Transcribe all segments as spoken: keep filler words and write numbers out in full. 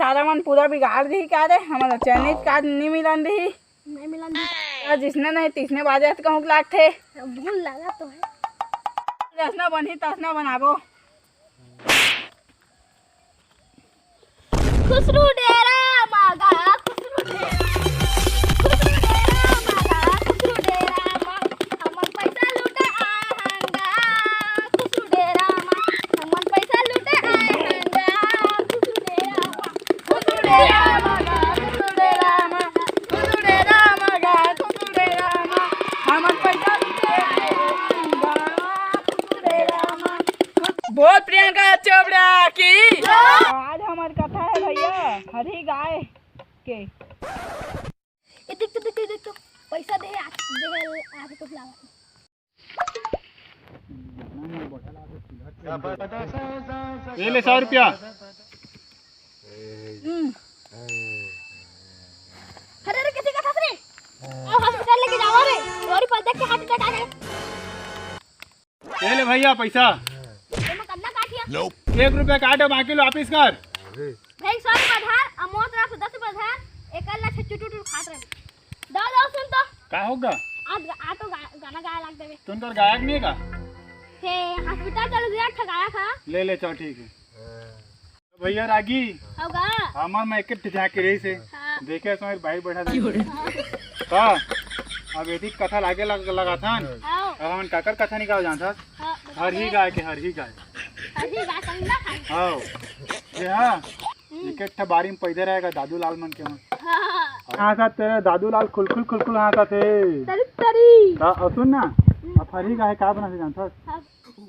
सारा मन पूरा बिगाड़ दिही का रे, हमन ला चयनित कार्ड नी मिलन दिही। नहीं मिलन दिही। या जिसने नहीं तिसने बाजे त कहूँ लागथे। भूल लगा तो है। जसना बनही तसना बनाबो। खुसरू डेरा मागा, खुसरू डेरा, खुसरू डेरा मागा, खुसरू डेरा मा, हमन पैसा लूटे आए हन गा, खुसरू डेरा मा, हमन पैसा लूटे आए हन गा, खुसरू डेरा मा, खुसरू डेरा मागा, खुसरू डेरा मा, खुसरू डेरा मागा, खुसरू डेरा मा, हमन पैसा लूटे आए हन गा, खुसरू डेरा मा। बोल प्रियंका चोपड़ा की। आज हमर कथा है भैया हरही गाय के। ए देख तो, देख तो, देख तो, पैसा दे, आ, दे, आ, कुछ लावा। ये ले सौ रुपया। हम्म। अरे, अरे, किसी का फंस रे? अब हॉस्पिटल लेके जावा रे। और पर देख के हार्ट अटैक आ गया। ये ले भैया पैसा। एमा कतना काटिया? एक रुपया काट, बाकी लो वापिस कर। भाई, सौ रुपया धार, अमोद राव से दस रुपया धार, एकल ला छुटू टुटू खात रहे। दो, दो, सुन तो। का होगा? आज गा-, आ तो गा-, गाना गाया लाग देवे। तुम तो गायक नहीं है का? हे, हॉस्पिटल चल गया, ठगाया था। ले, ले, चल, ठीक है। भैया रागी, होगा? हमर में एक ठे झांकी रही से। हाँ। देखे समय भाई बैठा था। हाँ। का? अब यदि कथा लागे लग-, लगाथन। हाँ। अब हमन काकर कथा निकाल जानथस? हाँ, बता हरही दे। गाय के, हरही गाय। हरही गाय संगला खाई। हाँ। ये हाँ। हम्म। एक एक ठा बारी में पैदे रहेगा दादू लाल मन के मन। हाँ। हाँ, साथ तेरे दादू लाल खुलखुल खुलखुल हाँ, साथ है। तरी, तरी। हाँ, और सुन ना, हम्म। अब हरही गाय का बना से जानथस? हाँ।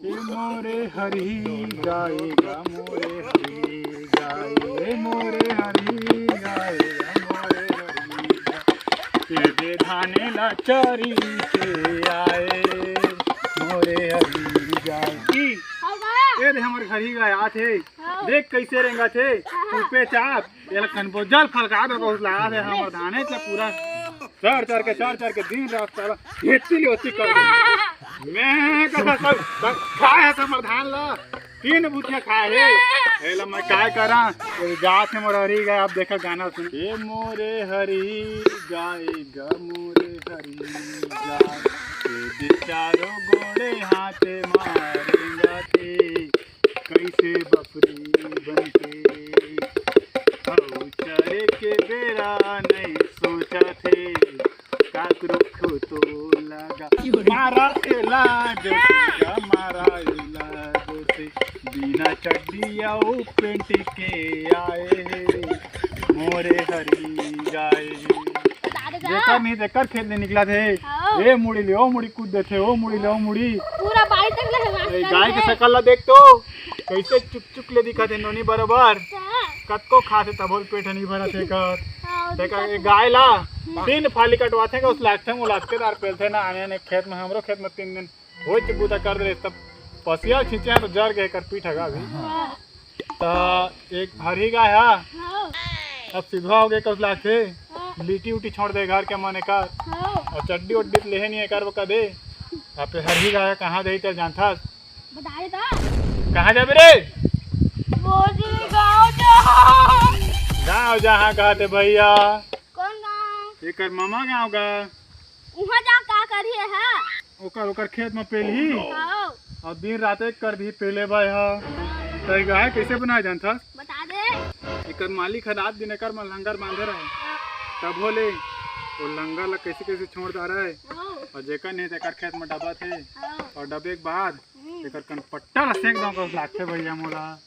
ए मोरे हरही गाय गा, मोरे हरही गाय, ए मोरे हरही गाय गा, मोरे हरही गाय। ए दे धाने ला चरी के आए, मोरे हरही गाय। ई, हाँ बा। ए दे हमर हरही गाय आत हे। हाँ। देख कैसे रेंगत हे, हाँ। चुपे चाप। एला कनबो जल फलका दे, बहुत लागत हे, हमर धाने से पूरा चर चर के, चर चर के दिन रात साला हेती ले होती कर दे। मैं कहा सब, सब खाए हे हमर धान ला, तीन बुथिया खाए हे। एला मैं काय करा, ये जात हे मोर हरही गाय, आप देखा गाना सुन। ए मोरे हरही गाय गा, मोरे हरही गाय, ए दे चारों गोड़े हाथे मारेंगा ते। कइसे बकरी बनथे, अउ चरे के बेरा नइ सोचथे, काकरो खोतो लगा। मारा एला जोते गा, मारा एला जोते, बिना चड्डी अउ पेंट के आए हे, मोरे हरही गाय हे। बता दे गा। जेकर नहीं तेकर खेत ले निकलथे। हाँ। ए मुड़ी ले ओ मुड़ी कूद देथे, ओ मुड़ी ले ओ मुड़ी। पूरा बाड़ी तक ले हमार ए, गाय के शकल ला देख तो, कइसे चुक चुक ले दिखत हे नोनी बरोबर। हाँ। कतको खाथे तभो ले पेट नइ भरत हे कर। हाँ, तेकर दिखत ए हे। गाय ला हम्म। तीन फाली कटवाथे का, ओस लागथे, मोला अतके दार पेलथे ना, आने आने खेत में, हमरो खेत में तीन दिन होइच बुता कर दे, तब पसिया खींचे हे तो जर गे कर पीठ हगा अभी। हाँ। त एक हरही गाय हा, हाँ। अब सिधवा हो गे कस लागथे, हाँ। लिटी उटी छोड़ दे घर के मन एकर, हाँ। अउ चड्डी उड्डी त लेहे नहीं एकर वो कदे, अब हरही गाय कहाँ जाही तेला जानथस? बता दे तो। कहाँ जाबे रे? मोदी गाँव जा। गाँव जहाँ कहते भैया। कौन गाँव? एकर मामा गाँव गा। उहाँ जा का करिए है? ओकर, ओकर खेत में पेलही। हाँ। अउ दिन रात एक कर दिही पेले भाई हा। त गाय कइसे बनाए जानथस? बता दे। एकर मालिक ह रात दिन एकर में लंगर बांधे रहे। हाँ। तभो ले ओ लंगर ला कइसे कइसे छोड़ डारे। हाँ। अउ जेकर नहीं तेकर खेत में डबत हे। हाँ। अउ डबे के बाद हम्म। एकर कन पट्टा ला सेंक दो कस लागथे भैया मोला। हाँ।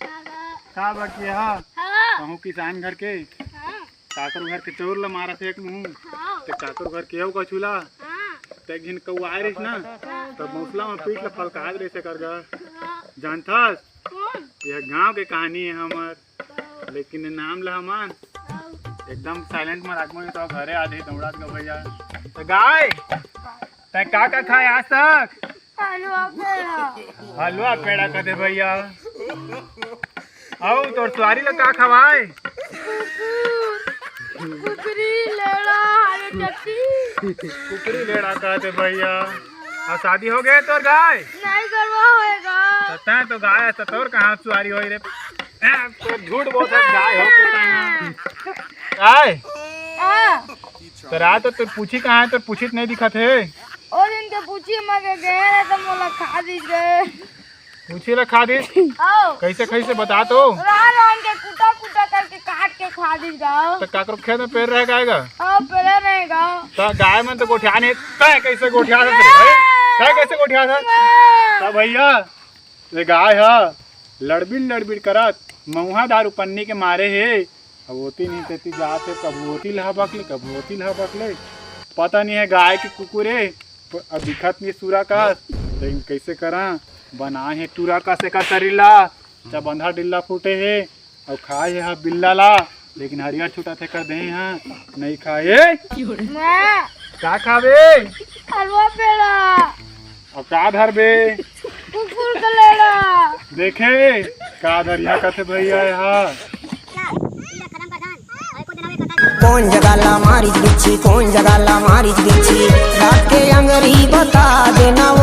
का बाकी हा? हाँ। कहूँ किसान घर के। हाँ। काकरो घर के चौर ला मारत हे एक मुँह, हाँ। ते काकरो घर के अउ कछुला, हाँ। ते घिन कौआए रहिस ना, हाँ। तब मौसला में पीठ ला फलकात रहिस एकर घर। हाँ। जानथस? कौन? यह गांव के कहानी है हमर, हाँ। लेकिन नाम ला हमन हाँ। एकदम silent में राखबो, नहीं तो घरे आ जाही दौड़ात गा भैया। तो गाय, तै का का खाए आज तक? हलवा पेड़ा। हलवा पेड़ा कदे भैया। अउ तोर सुवारी ल का खवाए? कुकरी, लेड़ा, आलू चटनी। कुकरी लेड़ा कदे भैया। अउ शादी हो गे तोर गाय? नहीं करवा होएगा। त तैं तो गाय हस, त तोर कहाँ सुवारी होई रे? तो झूठ बोलत हे, गाय हो के तैं। काय? हाँ। तो रात तो तोर पूछी कहाँ हे? तोर पूछी तो नहीं दिखत हे। ओ दिन के पूछी मर के गए रहे तो मोला खा दिस गए। पूछी ला खा दिस? आओ। कैसे, कैसे बता तो? रान रान के कुटा कुटा करके काट के खा दिस गए। तो काकरो खेत में पेर रह गाएगा? आओ, पेरे रहेगा। तो गाय मन तो गोठिया नहीं, तैं कैसे गोठिया था? तैं कैसे गोठिया था? तो भैया, ये गाय ह लड़बिड़ लड़बिड़ करत मउहा दारू पन्नी के मारे हे। अब ओती नहीं तेती जात हे, कब ओती ल हबक ले, कब ओती ल हबक ले। पता नहीं हे गाय के कुकुर हे, प-, अब दिखत नहीं सूरा कस। लेकिन कैसे करा, बनाए हे टूरा कस एकर शरीर ला, चबंधा डिल्ला फूटे हे। अउ खाए हे हा बिल्ला ला, लेकिन हरियर छूटत हे कर देहे हा, नहीं खाए। मैं का खाबे? हलवा पेड़ा। अउ का धरबे? कुकुर का लेड़ा। देखे, का धरिया कथे भैया हा। कौन जगह ला मारिच बिच्छी, कौन जगह ला मारिच बिच्छी, रात के अंगरी बता देना।